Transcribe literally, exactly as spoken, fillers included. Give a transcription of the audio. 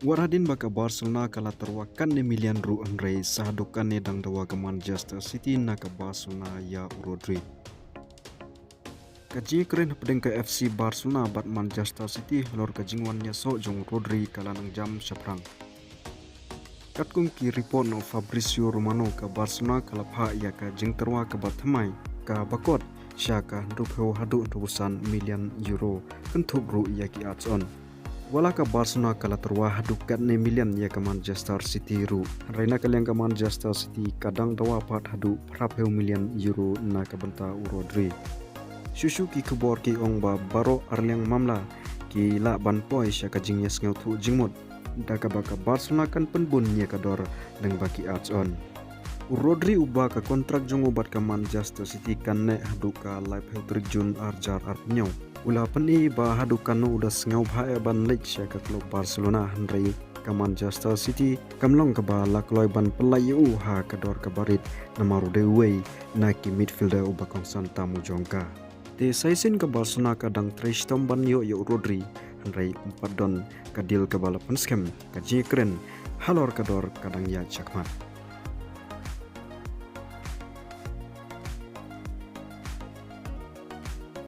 Wat hadien ba ka Barcelona ka la tyrwa katne million ruh, hynrei sa haduh katne dang dawa ka Manchester City na ka Barcelona ïa u Rodri. Ka jingïakren hapdeng ka F C Barcelona bad Manchester City halor ka jingwan ïasoh jong u Rodri ka la nang jam shaphrang. Katkum ki report na u Fabrizio Romano, ka Barcelona ka la phah ïa ka jingtyrwa kaba thymmai, kaba kot sha ka hynriewphew haduh hynriewphew san million euro, kynthup ruh ïa ki odds on. Wat la ka Barcelona ka la tyrwa haduh katne million ïa ka Manchester City ruh, hynrei na ka liang ka Manchester City ka dang dawa pat haduh phraphew million euro na ka bynta u Rodri. Shuh shuh ki khubor ki ong ba baroh arliang mamla ki lah ban poi sha ka jingïasngewthuh jingmut, da kaba ka Barcelona kan pynbun ïa ka dor lyngba ki odds on. U Rodri, uba ka kontrak jong u bad ka Manchester City kan neh haduh ka laiphew tarik Jun arhajar arphew hynñiew, u la pyni ba haduh katno u da sngewbha eh ban leit sha ka klub Barcelona, hynrei ka Manchester City kam long kaba la kloi ban pyllait ïa u ha ka dor kaba rit, namar u dei uwei na ki midfielder uba kongsan tam u jong ka. Te sa shisien ka Barcelona ka dang trei shitom ban ïoh ïa u Rodri, hynrei ym pat don ka deal kaba la pynskhem, ka jingïakren halor ka dor ka dang ïaid shakhmat.